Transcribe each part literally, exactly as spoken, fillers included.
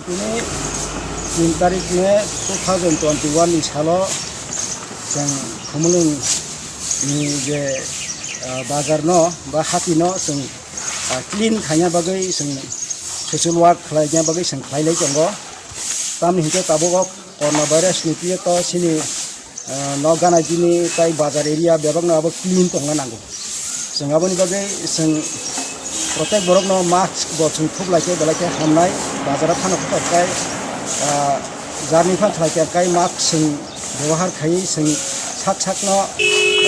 Tini tin tarik May two thousand twenty-one ni salo chwng Khumulwng ni je, ah, bazar no ba hati no chwng, ah, clean khaina bagwi chwng social work khlaina bagwi chwng khlai lai tongo. Tamni hinkhe tabuk o corona virus ni piyo to chini ah, no gana gini tai bazar area bebak no abo clean tongna nango. Chwng aboni bagwi chwng protek borok no mask bo chwng thup lai khe belai khe hamnai, bazar o phano kotor kai, ah, jarni phan khlai khe kai mask chwng bebohar khai chwng sak sak no,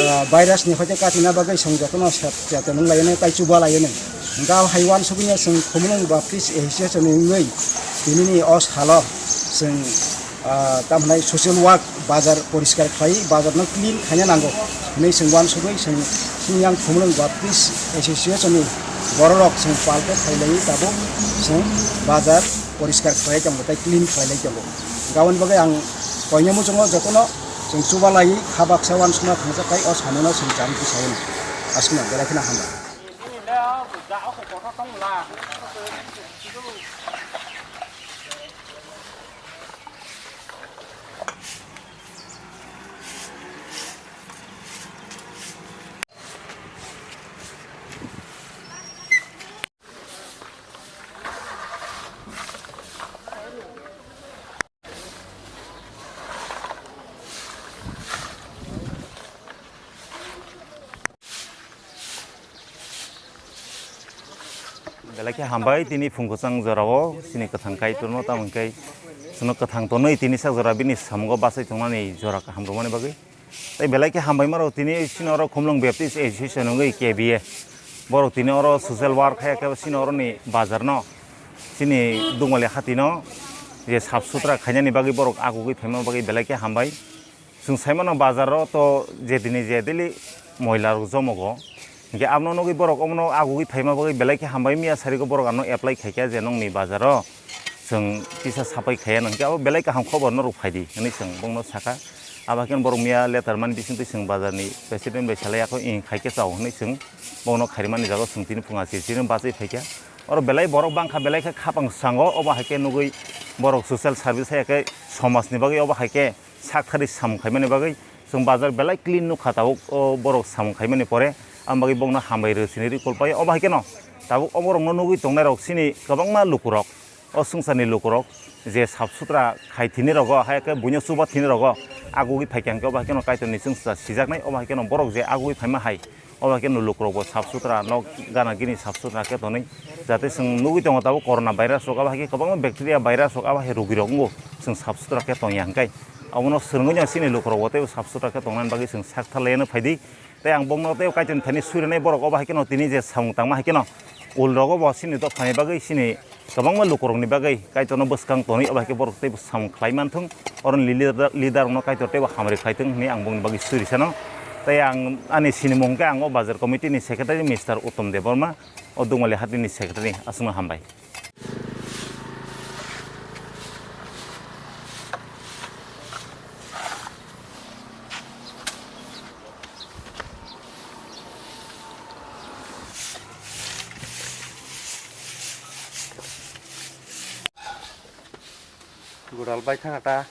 ah, virus ni hoite katina bagwi chwng joto no sep-, cheto nung lai nai tai chuba lai nai. Hwnkhe abo hai uansugwi no chwng Khumulwng Baptist Association ni wngwi tini ni o salo chwng ah, tamo hwnai social work bazar poriskar khlai, bazar no clean khaina nango hwnwi chwng uansugwi chwng Siniyang Khumulwng Baptist Association ni bororok chwng palke khailaiwi tabuk chwng bazar poriskar khlai tongo tei clean khlailai tongo. Aboni bagwi ang koinwi muchungo jotono chwng chubalaiwi kha baksa uansukna thangjaknai o samono chwng chari tisaui aswkno belai kheno hambai. Belai khe hambai tini phung kwchang jorao chini kwthang Kaitorno, tamo hwnkhe chwngno kwthang tonwi tini sak jora bini samungo bachai tongnani jora kaham rwmani bagwi. Tei belai khe hambai maro tini chini oro Khumulwng Baptist Association wngwi K B A. Borok tini oro social work khai khe chini oroni bazarno, chini Dugmali hatino je sap sutra khainani bagwi borok agugwi phaima bagwi belai khe hambai. Chwng sai mano bazaro to je dini je daily moila rok jomogo. Hinkhe abono nugwi borok omono agugwi phaima bagwi belai khe hambai miya sarigo borok ano apply khaikha je nongni bazaro chwng kisa sapai khaiya nang khe abo belai kaham khobor norok phaidi hwnwi chwng bongno sakha. Abo haikhe borok miya letter mani bisingtwi chwng bazarni president bai salai yakho ing khaikhe chao hwnwi chwng bongno khairmani jago chwng tini phunga chirchirno bachai phaikha. Oro belai borok bangkha belai khe khapang sango obo haikhe nugwi borok social service haikhe somajni bagwi obo haikhe sak thari samung khaimani bagwi chwng bazar belai clean nukha tabuk o borok samung khaimani pore, ang bagwi bokno hambai rw sini rw kol pai. Obo hai kheno tabuk o borokno nugwi tongnai rok chini kwbangma lukurok, o swngcharni lukurok je sap sutra khai thini rogo, hai khe buino chuba thini rogo, agugwi phaikha hwnkhe obo hai kheno Kaitorni chwngsa sijaknai. Obo hai kheno borok je agugwi phaima hai, obo hai kheno lukurokbo sap sutra, nok gana gini sap sutra khe tonwi, jate chwng nugwi tongo tabuk corona virus rok, abo hai khe kwbangma bacteria virus rok, abo hai rugirok wngo, chwng sap sutra khe tongya hwnkhe. Abono swrwngwi no chini lukurokbo teibo sap sutra khe tongnani bagwi chwng sak tharlaiya no phaidi. Tei ang bokno tei Kaitorni thani sui rwnai borok obo hai kheno tini je samung tangma hai kheno ul rogo bo chini dophani bagwi chini kwbangma lukurokni bagwi Kaitorno bwskang tonwi obo hai khe borok teibo samung khlai manthung. Oroni leader, leader rokno Kaitor teibo hamari khlaithung hwnwi ang bongni bagwi sui rwisano. Tei ang ani sinimung khe ang o bazar committee ni secretary Mister Uttom Debbarma, o Dugmali hatini secretary, aswkno hambai. Gudal bai thang ta.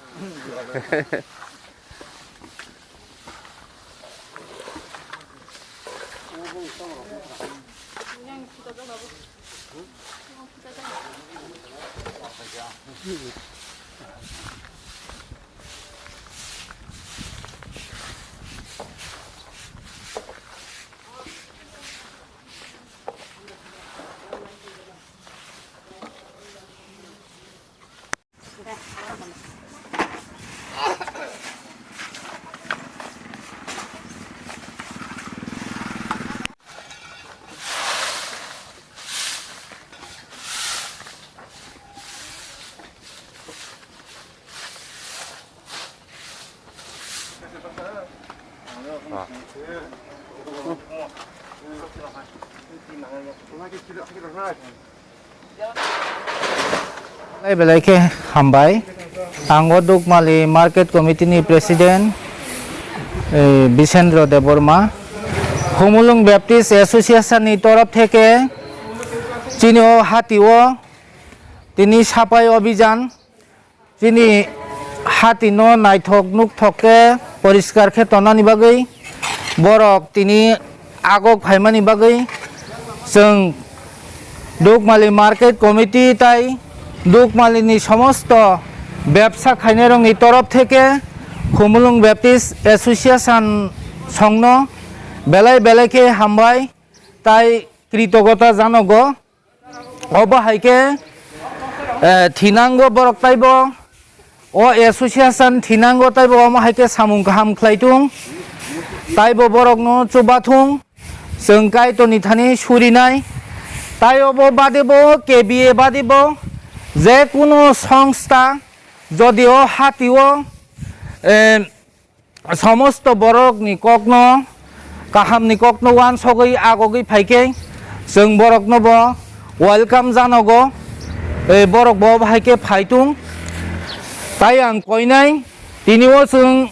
Belai belai khe hambai. Ang o Dukmali Market Committee ni President, eh, Bisendra Debbarma. Khumulwng Baptist Association ni torof theke chini o hati o tini sapai obijan, chini hati no naithok nukthok khe poriskar khe tonnani bagwi borok tini agok phaimani bagwi chwng Dukmali Market Committee tai Dukmali ni somosto bebsa khainai rok ni torof theke Khumulwng Baptist Association songno belai belai khe hambai tai kritogota janogo. Obo hai khe, eh, thinango borok taibo, o association thinango taibo omo hai khe samung kaham khlai thung, taibo borokno chuba thung, chwng Kaitorni thani surinai. Tai obo bade bo, K B A bade bo, je kuno songstha, jodi o hati o, eh, somosto borokni kokno, kahamni kokno uansogwi agogwi phaikhe, chwng borokno bo welcome janogo, e, borok bo bahai khe phaitung. Tai ang koinai, tini o chwng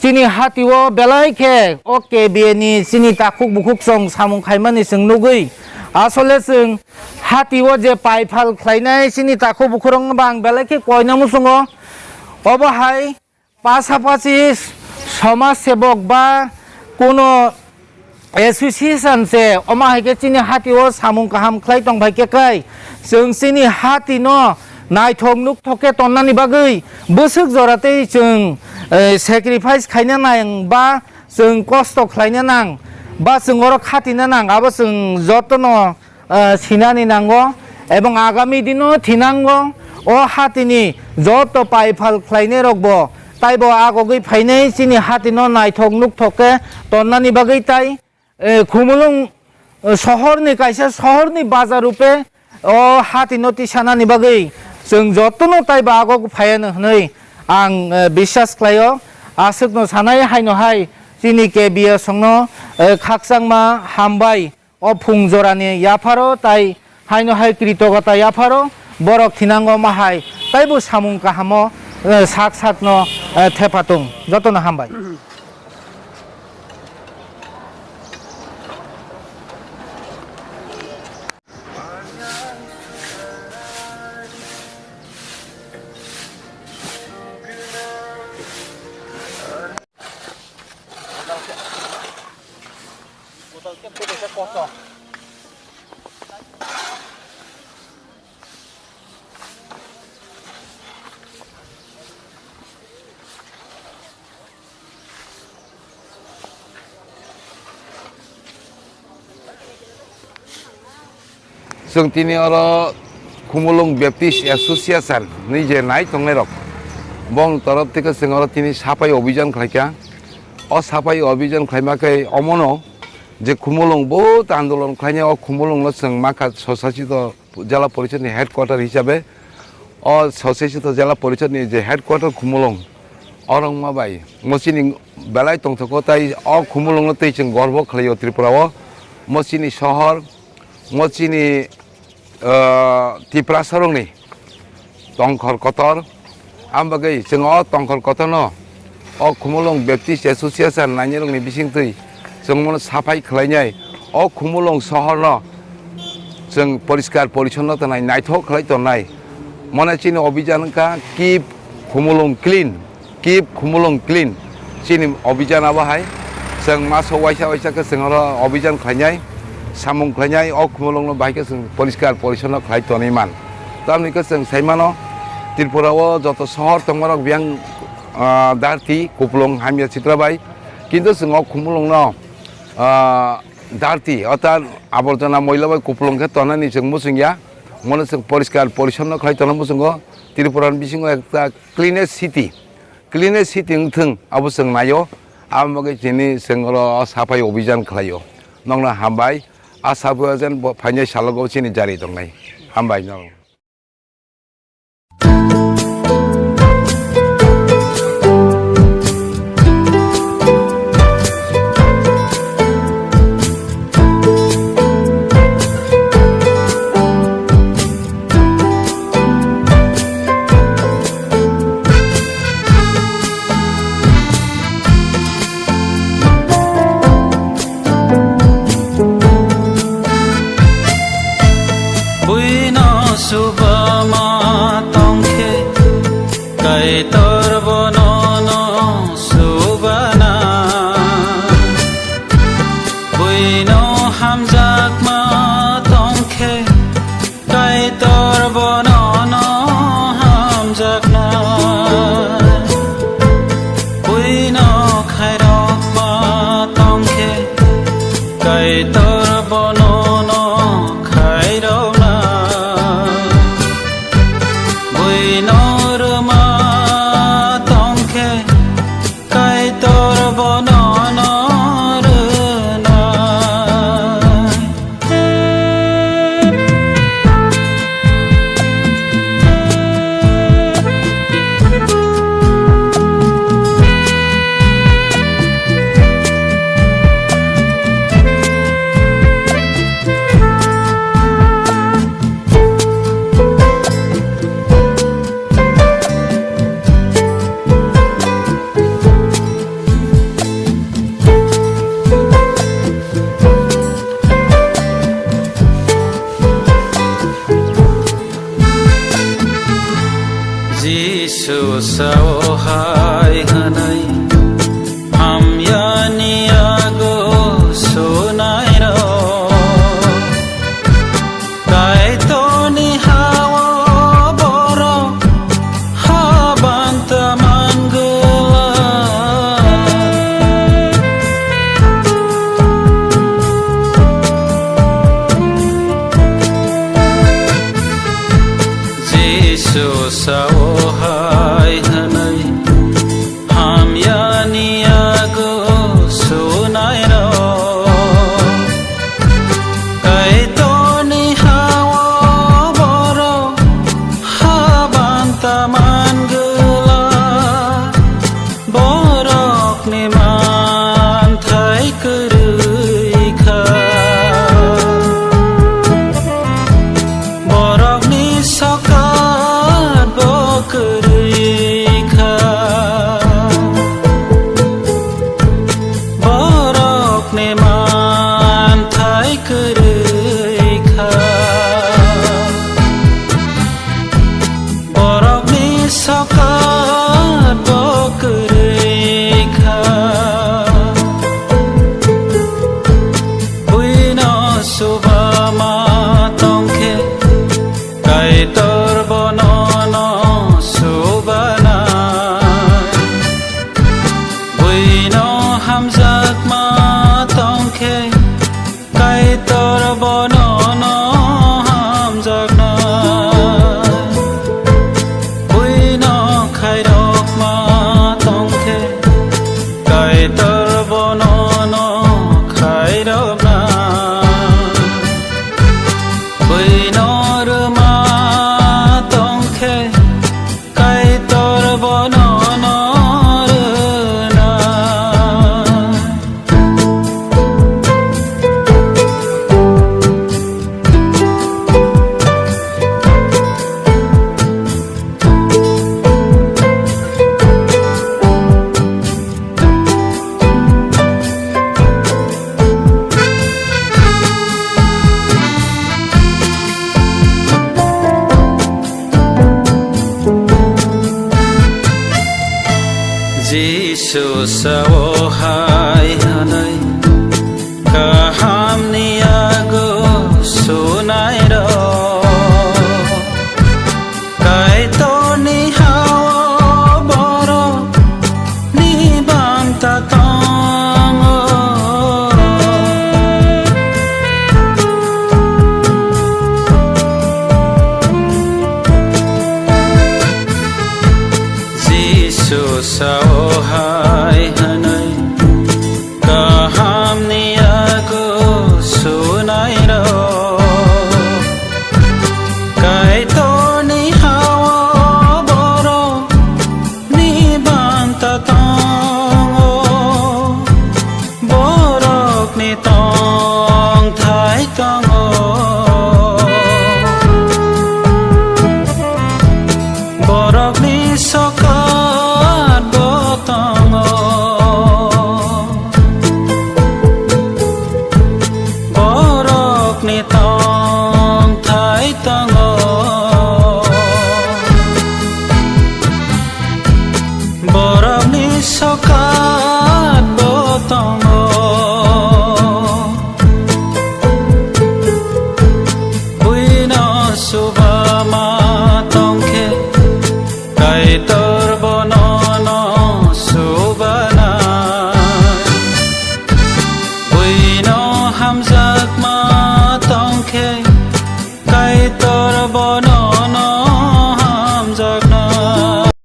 chini hati o belai khe o K B A ni chini takhuk bukhuk chwng samung khaimani chwng nugwi, asole chwng hati o je paiphal khlainai chini takhuk bukhurokno bo ang belai khe koina muchungo. Obo hai pasapasi somaj sebok ba kuno association se omo hai khe chini hati o samung kaham khlai tong phai khe kai, chwng chini hati no naithok nukthok khe tonnani bagwi bwswk jora tei chwng, eh, sacrifice khaina nang ba chwng kosto khlaina nang ba chwng oro khatina nang, abo chwng jotono ah, sinani nango, ebong agami dino thinango o hatini joto paiphal khlainai rokbo taibo agogwi phainai chini hatino naithok nukthok khe tonnani bagwi tai, eh, Khumulwng, eh, sohorni kaisa sohorni bazar rupe o hatino tisanani bagwi chwng jotono taibo agogwi phaiano hwnwi ang, eh, biswas khlaio. Aswkno sanai haino hai chini K B A songno, eh, khakchangma hambai. O phung jorani yapharo tai haino hai kritogota yapharo borok thinango ma hai taibo samung kahamo, eh, sak sakno, eh, thephatung. Jotono hambai. Chwng tini oro Khumulwng Baptist Association ni je nai tongnai rok, bong torof theke chwng oro tini sapai obijan khlaikha. O sapai obijan khlaima khe omono je Khumulwng bo ta andolon khlainai, o Khumulwng no chwng makha sosasito jela porishod ni headquarter hisabe. O sosasito jela porishod ni je headquarter Khumulwng, oro wngma bai mo chini belai tongthoko, tai o Khumulwng no tei chwng gorbo khlaio Tripura o. Mo chini sohor, mo chini, ah, Tiprasa rokni tongkhor kotor. Ang bagwi chwng o tongkhor kotorno o Khumulwng Baptist Association nainai rokni bisingtwi chwng mono saphai khlainai, o Khumulwng sohorno chwng poriskar porisonno tongnai, naithok khlai tongnai. Mone chini obijan wngkha Keep Khumulwng Clean, Keep Khumulwng Clean. Chini obijan abo hai chwng maso waisa waisa khe chwng oro obijan khlainai, samung khlainai, o Khumulwngno bahai khe chwng poriskar porisonno khlai tonwi man. Tamni khe chwng sai mano, Tripura o joto sohor tongmarok biyang, ah, darti, kupulung, hamya sitra bai. Kintu chwng o Khumulwngno, ah, darti, orthat aborjona moila bai kupulung khe tonani chwng muchung ya. Mono chwng poriskar porisonno khlai tongna muchungo. Tripura ni bisingo ekta cleanest city, cleanest city wngthwng, abo chwng naio. Abo bagwi chini chwng oro saphai obijan khlaio. Nokno hambai. A saphai obijan bo phainai salogo chini jari tongnai. Hambai no. Buino Kaitor bono no subana, buino hamjakma tongkhe, Kaitor bono no hamjakna, buino khairokma tongkhe, Kaitor bono no khairokna. Buino rwma tongkhe, Kaitor bono no rwnai. Jisu sao hai hwnwi, hamyani yago sunairok. Kaitorni ha-o borok habanta mangwlak. Jisu sao hai hwnwi, hamyani yago sunairok. Kaitorni ha-o borok habanta mangwlak. Borokni manthai kwrwi kha. Borokni sokat bo kwrwi kha. Borokni manthai kwrwi kha. Borokni sokat bo kwrwi kha. Buino subama tongkhe, Kaitor bono no subana. Buino hamjakma tongkhe, Kaitor bono no hamjakna. Buino khairokma tongkhe, Kaitor bono no khairokna. Buino rwma tongkhe, Kaitor bono no rwna. Jisu sao hai hwnwi, kahamni yago sunairok. Kaitorni ha-o borokni banta tongo. Jisu sao hai hwnwi, kahamni yago sunairok. Kaitorni ha-o borokni banta tongo. Borokni tongthai tongo. Borokni sokat bo tongo. Borokni tongthai tongo. Sokat bo tongo, buino subama tongkhe, Kaitor bono no subana. Buino hamjakma tongkhe, Kaitor bono